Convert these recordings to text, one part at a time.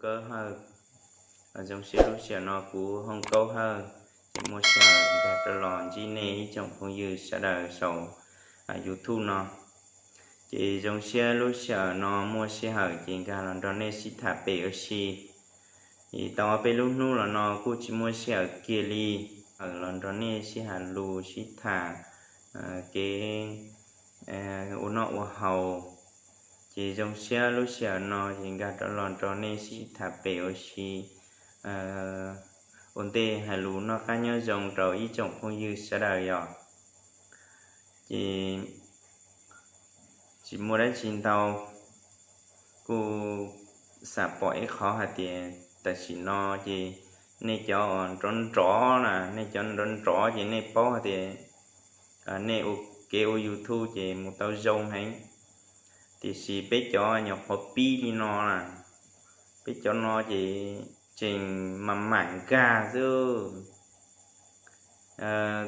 Hawj, zoo siab lub sij hawm no kuv Hoob Kaub Hawj ces muaj sij hawm nkag rov los ntsib nej ib tsoom phooj ywg sawv daws saum YouTube no. Ces zoo siab lub sij hawm no muaj sij hawm ces nkag los nrog nej sib tham pem ua si. Es tau ob peb lub hnub los no kuj tsis muaj sij hawm kiag li, hawm los nrog nej sib tham lus sib tham kev ua noj ua haus. Ces zoo siab lub sij hawm no ces nkag rov los nrog nej sib tham pem ua si, ua ntej hais lus noj qab nyob zoo rau ib tsoom phooj ywg sawv daws yom. Ces tsis muaj dab tsi ntau, kuj xav pom ib qhov hais tias tam sim no ces nej cov nrov nrov na, nej cov nrov nrov ces nej paub hais tias nej ua kev ua YouTube ces mus tau zoo heev. Tiam sis peb cov nyuam qhuav pib li no na, peb cov no ces tseem mam mam nkag xwb.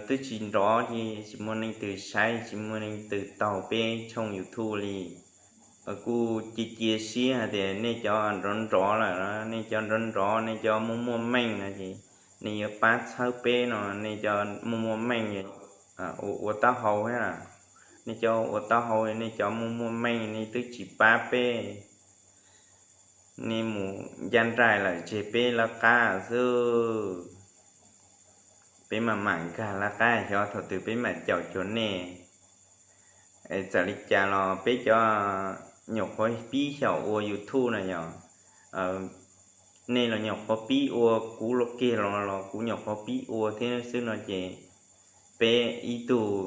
Twb tsis nrov ces tsis muaj leej twg saib, tsis muaj leej twg taug peb tshooj YouTube li. Kuj cia cia siab hais tias nej cov nrov nrov lawm, nej cov nrov nrov, nej cov muaj muaj meej no ces nej yuav pab txhawb peb no, nej cov muaj muaj meej ua taub hau thiab. Nej cov ua taub hau, nej cov muaj muaj meej nej twb tsis pab peb, nej mus ncaj nraim lawm tseg peb lawv qab xwb. Peb mam mam nkag lawv qab xyov thaum twg peb mam caum cuag nej. Txawm li cas los peb cov nyuam qhuav pib xyaum ua YouTube na yom, nej los nyuam qhuav pib ua, kuv los kiag los los kuv nyuam qhuav pib ua thiab xwb no ces peb ib tug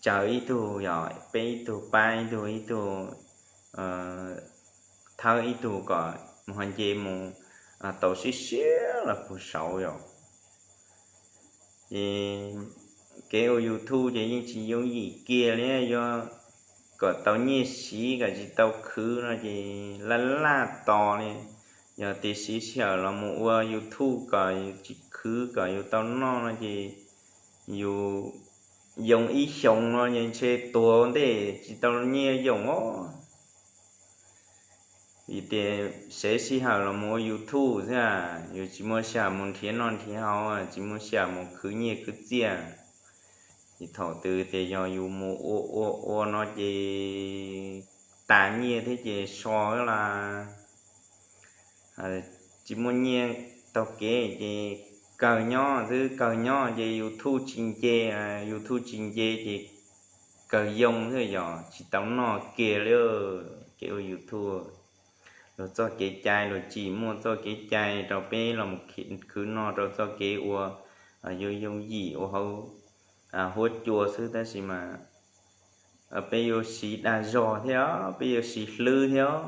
tsaws ib tug yom, peb ib tug pab ib tug, ib tug thawb ib tug kom mus ho nce mus tau siab siab los puag saud yom. Ces kev ua YouTube ces yeej tsis yooj yim kiag li, yuav kom tau nyiaj siv kom tsis tau khwv no ces laj laj tos li. Yog tias siv sij hawm los mus ua YouTube kom tsis khwv kom yus tau noj no ces yus yoo ib xyoos no ces ntshe tuag ua ntej tsis tau nyiaj yoom os. Vim tias siv sij hawm los mus ua YouTube xwb, yus tsis muaj sij hawm mus nrhiav noj nrhiav haus, tsis muaj sij hawm mus khwv nyiaj khwv txiaj. Ces thaum twg tias yog yus mus ua ua ua no ces tas nyiaj thiab ces so las. Tsis muaj nyiaj taug kev ces kawg nyob xwb, kawg nyob ces YouTube tsis nce, YouTube tsis nce ces kawg yoo xwb, yog tsis tau noj kiag li. Kev ua YouTube, luag txoj kev cai luag tsim muaj txoj kev cai rau peb los khwv noj rau txoj kev ua yooj yooj yim ua hauv huab cua xwb, tab sis mas peb yuav siv dag zog thiab, peb yuav siv hlwb thiab.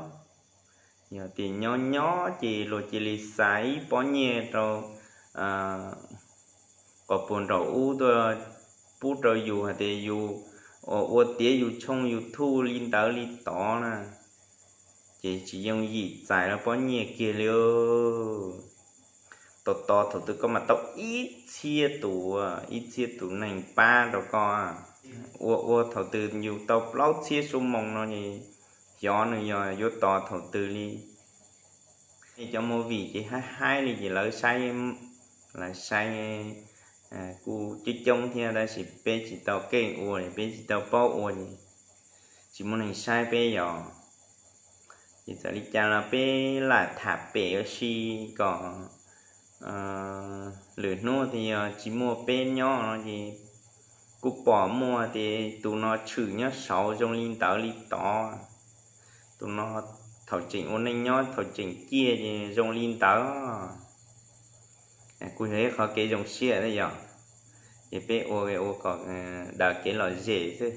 Yog tias nyob nyob ces luag cia li xa ib pob nyiaj rau qhov puag nraum ub tuaj pub rau yus hais tias yus ua tiav yus tshooj YouTube li ntawd li tod na, ces tsis yooj yim txais lawv pob nyiaj kiag li. Tos tos thaum twg koj mam tau ib txhiab tus, ib txhiab tus neeg pab rau koj. Ua ua thaum twg yus tau plaub txhiab xuab moos no es xyov nws yog yuav tos thaum twg li. Nej cov movie ces haib haib li ces lawv saib, lawv saib kuj coob coob thiab, tab sis peb tsis tau keej ua, peb tsis tau paub ua ces tsis muaj neeg saib peb yom. Ces txawm li cas los peb lam tham pem ua si kom lwm hnub tias yog tsis muaj peb nyob no ces kuj pom muaj tias tus no tshwm nyob saud zoo li ntawd li tod. Tus no thaum tseem ua neej nyob thaum tseem ciaj ces zoo li ntawd. Kuj yog ib qhov kev zoo siab thiab yom. Ces peb ua ua kom daws kev lom zem xwb.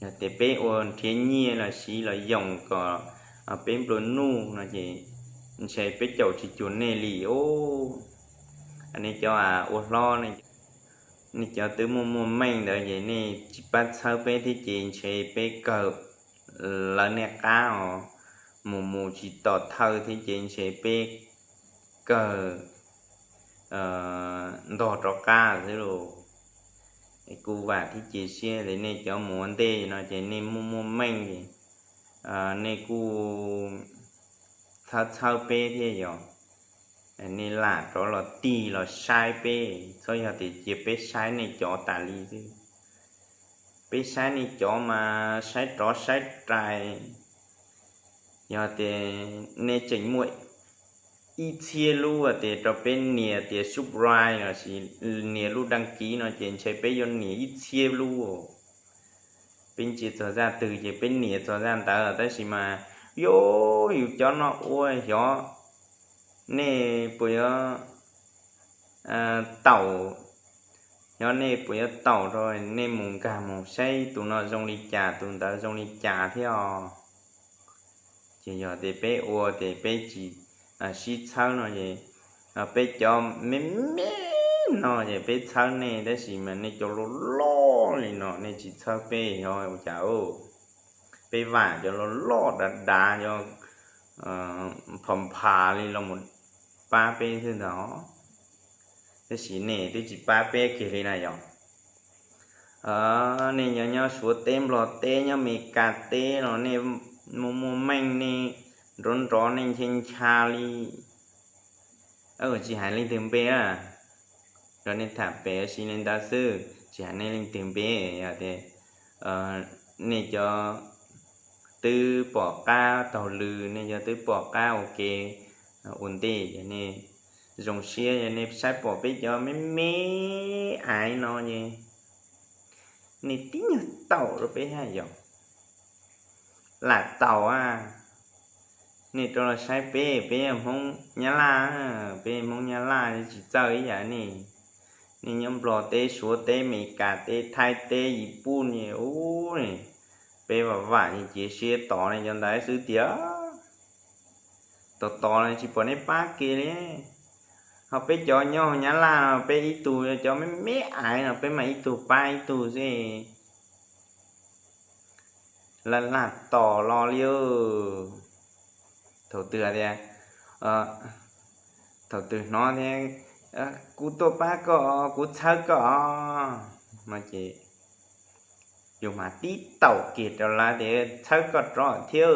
Yog tias peb ua nrhiav nyiaj los siv los yoom kom peb nplua nuj no ces ntshe peb caum tsis cuag nej li os. Nej cov ua hlob, nej cov twb muaj muaj meej ntawd ces nej tsis pab txhawb peb thiab ces ntshe peb kawg lawv nej qab os, mus mus tsis tom thawj thiab ces ntshe peb kawg ntog rov qab xwb lauj. Es kuj vam thiab cia siab tias nej cov mus ua ntej no ces nej muaj muaj meej ces nej kuj txhawb txhawb peb thiab yog nej lam rov los tig los saib peb, txhob yog tias cia peb saib nej cov tas li xwb. Peb saib nej cov mas saib rov saib rais, yog tias nej tseem muaj ib txhiab lub tias rau peb nias tias subscribe lossis nias lub đăng ký no ces ntshe peb yuav nias ib txhiab lub. Peb ntsia txog zaj twg ces peb nias txog zaj ntawd, tab sis mas yus, yus cov no ua xyov nej puas yuav taum, xyov nej puas yuav taum rau nej mus nkag mus saib tus no zoo li cas, tus ntawd zoo li cas thiab os. Ces yog tias peb ua ces peb tsis sib txhawb no es peb cov me me no ces peb txhawb nej, tab sis mas nej cov loj loj li no nej tsis txhawb peb, yog ua cas? Peb vam cov loj loj dav dav, cov phom phas li los mus pab peb xwb ntag. Tab sis nej twb tsis pab peb kiag li na yog. Nej nyob nyob Suav teb Nplog teb nyob Mes Kas teb los nej muaj muaj meej, nej nrov nrov nej ncha ncha li. Tsis hais leej twg npe, yog nej tham pem ua si li ntawd xwb, tsis hais nej leej twg npe, yog tias nej cov twb pom qab taug lw, nej cov twb pom qab ua ke ua ntej, yog nej zoo siab, yog nej saib pom peb cov me me aiv no es nej tib nyuag taum rau peb hab yog. Lam taum a, nej rov los saib peb, peb yog Hmoob Nyab Laj, peb Hmoob Nyab Laj tsis txawj ib yam nej. Nej nyob Nplog teb, Suav teb, Mes Kas teb, Thaib teb, Yis Pun ne, ub, peb vam vam ces cia siab tos nej cov ntawd xwb tiag. Tos tos los tsis pom nej pab kiag li. Ho peb cov nyob hauv Nyab Laj no peb ib tug cov me me aiv no peb mas ib tug pab ib tug xwb. Laj laj tos los li. Thaum twg tias, thaum twg hnov tias kuv tuaj pab koj, kuv txhawb koj no ces yus mam tib taum kiag rau lawv tias txhawb koj rov thiab.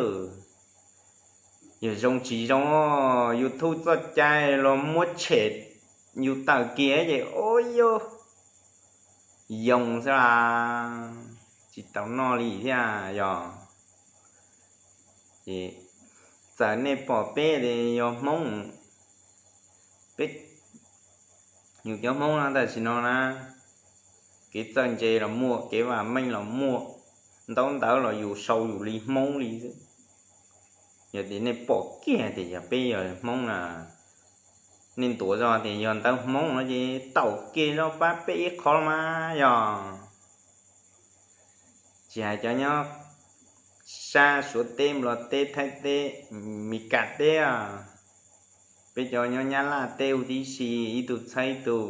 Yog zoo tsis zoo, YouTube txoj cai los muab tshem yus tawm kiag ces ua yus yoo xwb las, tsis tau noj li thiab yog. Ces txawm nej pom peb tias yog Hmoob, peb yus cov Hmoob no tam sim no na, kev txawj ntse los muaj, kev vam meej los muaj, ntaub ntawv los yus sau yus li Hmoob li xwb. Yog tias nej pom kiag tias yog peb yog Hmoob na, nej ntuas zog tias yog ntawv Hmoob no ces taum kiag zog pab peb ib qho mas yog. Tsis hais cov nyob sab Suav teb, Nplog teb, Thaib teb, Mes Kas teb, peb cov nyob Nyab Laj teb huv tib si, ib tug txhawb ib tug.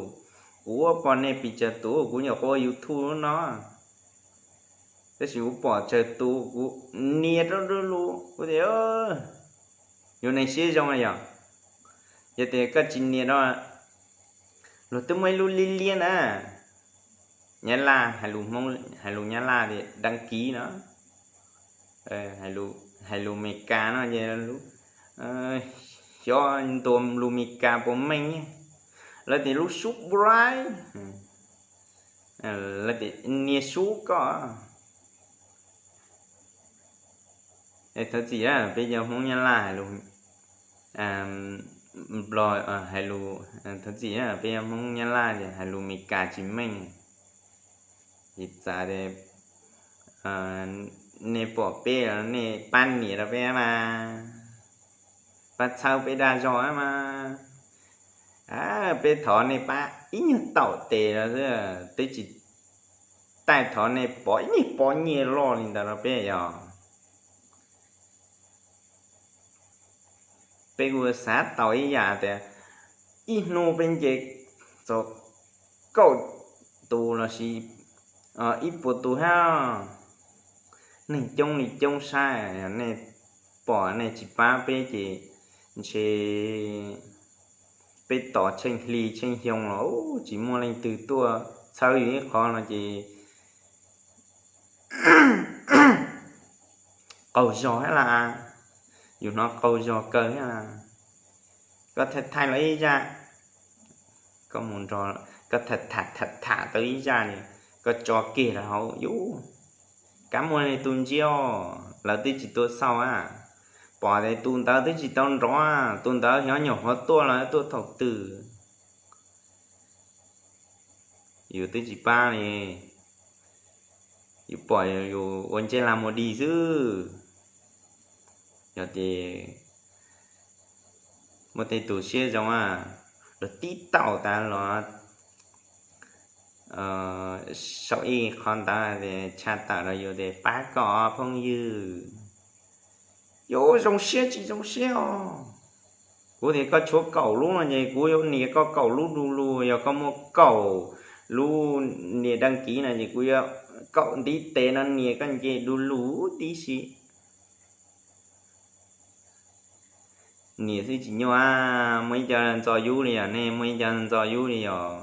Kuv ua pom nej pes tsawg tus kuv nyuam qhuav ua YouTube no, tab sis kuv pom tsawg tus kuv nias rau lub, kuv tias yus neeg siab zoo yog. Yog tias koj tsis nias rau, luag twb muaj ib lub liab liab na, Nyab Laj, hais lus Nyab Laj tias đăng ký no, hais lus Mes Kas no ces xyov ntuas lus Mes Kas puas meej, lawv tias lub subscribe, lawv tias nias sub koj. Thov txim, peb cov Hmoob Nyab Laj hais lus Nplog, hais lus, thov txim, peb cov Hmoob Nyab Laj ces hais lus Mes Kas tsis meej. Ces txawm tias nej pom peb, nej pab nias rau peb mas, pab txhawb peb dag zog mas, peb thov nej pab ib nyuag taum tes los xwb, twb tsis taij thov nej pov ib nyuag pob nyiaj loj li ntawd rau peb yog. Peb kuj xav tau ib yam tias ib hnub peb nce txog kaum tus lossis ib puas tus hab, neeg coob li coob saib, nej pom nej tsis pab peb ces ntshe peb tos tsheej hli tsheej xyoo los tsis muaj leej twg tuaj txhawb yus ib qho no ces qaug zog hab las. Yus hnov qaug zog kawg thiab. Koj thaij thaij los ib zaj, koj mus nrog, koj tham tham tham tham tau ib zaj, koj tso kiag rau hauv yus, kab muaj tus ntsia, lawv twb tsis tuaj xauj a, pom tias tus ntawd twb tsis tau nrov, tus ntawd xyov nyuam qhuav tuaj los tuaj thaum twg. Yus twb tsis pab li, yus pom yus ua ntsej lag mus dig xwb. Yog tias muaj tej tus siab zoo a, los tib taum tas los sau ib qho ntawd tshaj tawm rau yus tias pab koj phooj ywg. Yuav zoo siab tsis zoo siab os. Kuv tias koj tshuav kaum lub no ces kuv yuav nias koj kaum lub du lug, yog koj muaj kaum lub nias daj kiv no ces kuv yuav kaum ntiv tes no nias koj nce du lug tib si. Nias xwb tsis nyuaj, muaj ib co ntxo yub li yog nej, muaj ib co ntxo yub li yog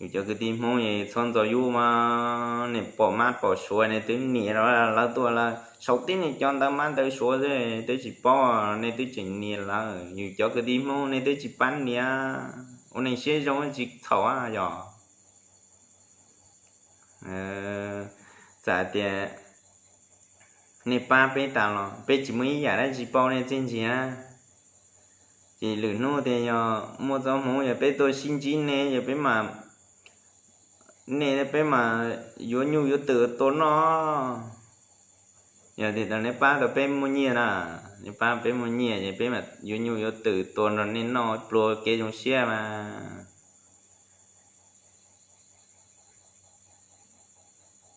yus cov kwv tij Hmoob es txhob ntxo yub mas, nej pom mab pom suav nej twb nias rau lawv tuaj, lawv sau tib nej cov ntawv mab ntawv suav xwb twb tsis paub, nej twb tseem nias lawv. Yus cov kwv tij Hmoob nej twb tsis pab nias, ua neeg siab zoo tsis txhaum yog. Txawm tias nej pab peb tas los peb tsis muaj ib yam dab tsi pauj nej txiaj ntsig na. Ces lwm hnub tias yog muaj txoj hmoov yog peb tuaj sib ntsib nej, yog peb mam, nej peb mam yuav nyuj yuav twm tua noj. Yog tias tau nej pab tau peb muaj nyiaj na, nej pab peb muaj nyiaj ces peb mam yuav nyuj yuav twm tua nrog nej noj pluag kev zoo siab mas.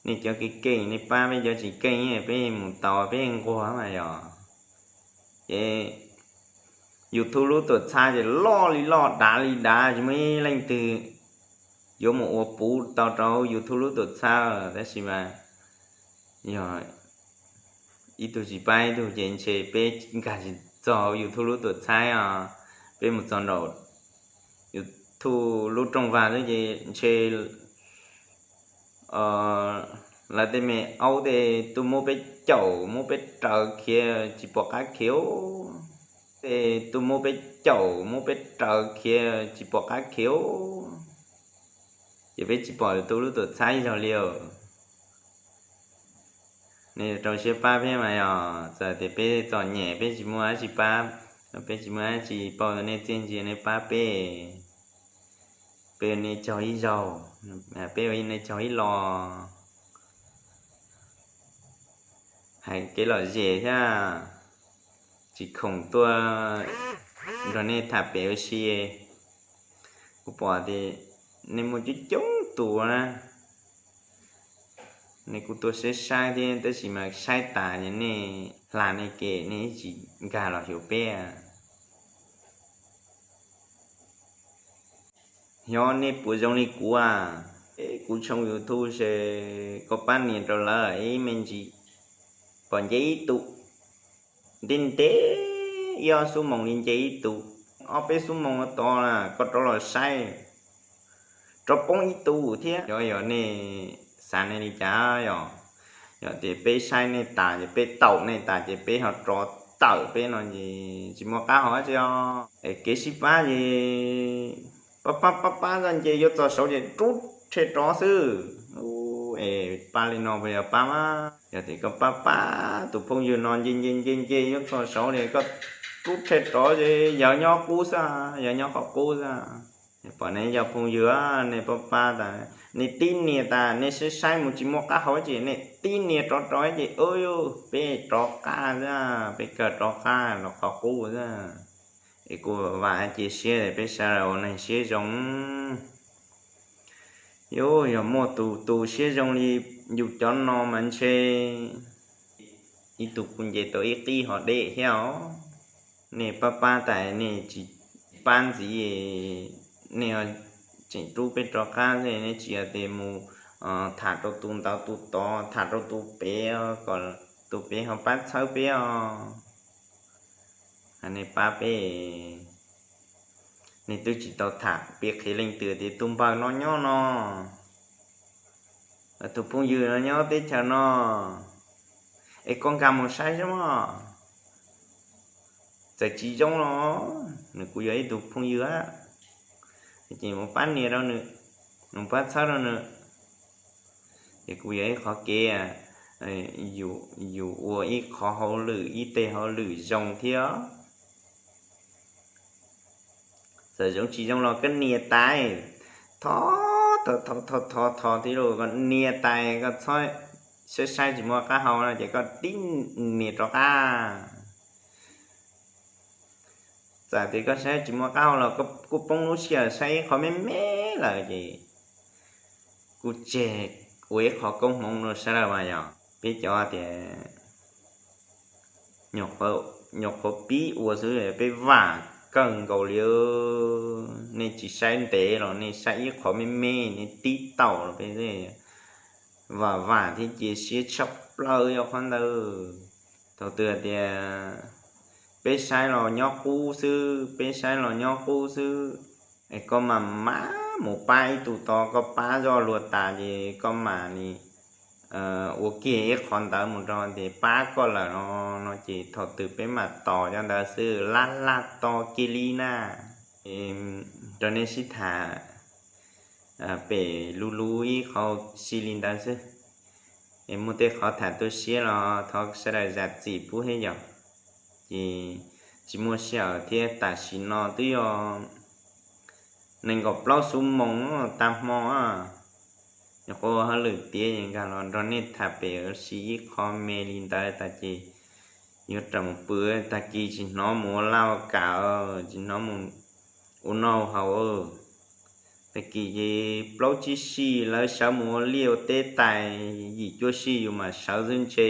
Nej cov keej keej nej pab, peb cov tsis keej peb mus tau peb nquag mas yog. Ces YouTube lub tuam txhab ces loj li loj dav li dav, tsis muaj ib leej twg yuav mus ua puv tau rau YouTube lub tuam txhab, tab sis mas yog ib tug tsis pab ib tug ces ntshe peb nkag tsis txog YouTube lub tuam txhab os. Peb mus txog nraum YouTube lub rooj vag xwb ces ntshe lawv tej me aub tej tuaj muab peb caum muab peb raws khiav tsis pom qab khiav. Tej tuaj muab peb caum muab peb raws khiav tsis pom qab khiav. Ces peb tsis pom YouTube lub tuam txhab ib zaug li os. Nej rau siab pab peb mas yog, txawm tias peb txom nyem peb tsis muaj dab tsi pab, peb tsis muaj dab tsi pauj nej txiaj ntsig nej pab peb. Peb ua nej tsaug ib zaug, peb ua nej tsaug ib los. Hais kev lom zem thiab, tsis khoom tuaj nrog nej tham pem ua si. Kuv pom tias nej muaj coob coob tus na, nej kuj tuaj saib saib thiab tab sis mas saib tas ces nej hla nej ke nej tsis nkag los xyuas peb. Xyov nej puas zoo li kuv a, kuv tshooj YouTube ces koj pab nias rau lawv ib me ntsis, pom nce ib tus, ntev ntev ib ob xuab moos li nce ib tus, ob peb xuab moos tod na koj rov los saib, rov poob ib tus thiab. Xyov yog nej xav nej li cas yog, yog tias peb saib nej tas ces peb taum nej tas ces peb ho rov tawm peb no ces tsis muaj qab hau dab tsi os. Es kev sib pab ces pab pab pab pab txog nce yuav txog saud ces rub rhe rov xwb. Es pab li no puas yog pab mas? Yog tias koj pab pab tus phooj ywg no nce nce nce nce yuav txog saud li koj rub rhe rov ces yawg nyob qub xwb, yawg nyob qhov qub xwb. Pom nej cov phooj ywg, nej pab pab tas, nej tib nias tas nej saib saib mus tsis muaj qab hau ces nej tib nias rov rov ces peb rov qab xwb, peb kawg rov qab los qhov qub xwb. Es kuv vam cia siab peb sawv daws ua neeg siab zoo. Yus yog muaj tus tus siab zoo li yus cov no mas ntshe ib tug kuj nce tau ib qib ho deb thiab os. Nej pab pab tas nej tsis pab ntxiv, nej tseem rub peb rov qab xwb, nej tsis yog tias mus tham rau tus ntawd tus tod, tham rau tus pem kom tus pem ho pab txhawb peb os. Nej pab peb, nej twb tsis tau tham piav qhia leej twg tias tus npawg no nyob no, tus phooj ywg no nyob teb chaws no, es koj nkag mus saib xwb mog. Txawm tsis zoo los nws kuj yog ib tug phooj ywg, ces mus pab nias rau nws, mus pab txhawb rau nws. Ces kuj yog ib qhov kev, yus ua ib qhov hauj lwm, ib teg hauj lwm zoo thiab. Txawm zoo tsis zoo los koj nias tais, thov, thov thov thov thov thov thiab los koj nias tais, koj txhob saib saib tsis muaj qab hau no ces koj tib nias rov qab. Txawm tias koj saib tsis muaj qab hau los koj kuj poob lub sij hawm saib ib qho me me lawm ces kuj tseg ua ib qho koob hmoov rau sawv daws mas yog peb cov tias nyuam qhuav pib ua xwb peb vam kawg nkaus li. Nej tsis saib ntev los nej saib ib qho me me nej tib taum los peb vam vam thiab cia siab tshaj plaws yog qhov ntawd. Thaum twg tias peb saib los nyob qub xwb, peb saib los nyob qub xwb, es koj mam mam mus pab ib tug tod, koj pab zoj luag tas ces koj mam li ua kiag ib qho ntawd mus rau tias pab koj lawm no, no ces thaum twg peb mam tos cov ntawd xwb, laj laj tos kiag li na. Rau nej sib tham pem luv luv ib qho si li ntawd xwb. Es muaj tej qhov tham tu siab los thov sawv daws zam txim pub thiab yom. Ces tsis muaj sij hawm thiab, tam sim no twb yog nees nkaum plaub xuab moos tag hmo, nyuam qhuav ua hauj lwm tiav es nkag los nrog nej tham pem ua si ib qho me li ntawd tas ces yuav rawm mus pw, tag kis tsis hnov mus ua laj ua kam, tsis hnov mus ua noj haus. Tag kis ces plaub tsib sij lawv sawv mus ua liaj ua teb tas, yim cuaj sij yus mam sawv xwb ntshe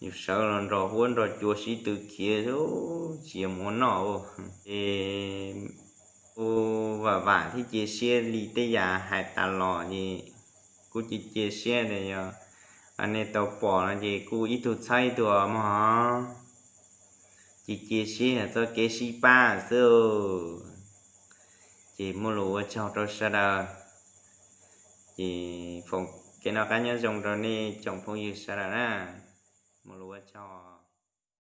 yus sawv los nrog huab nrog cua sib tw khiav, tsis yog mus ua noj. Ces kuv vam vam thiab cia siab li tej yam hais tas los ces kuv cia cia siab tias yog nej tau pom no ces kuj ib tug txhawb ib tug mog. Ces cia siab yog txoj kev sib pab xwb. Ces muaj lus ua tsaug rau sawv daws. Ces foom kev noj qab nyob zoo rau nej tsoom phooj ywg sawv daws na. Muaj lus ua tsaug.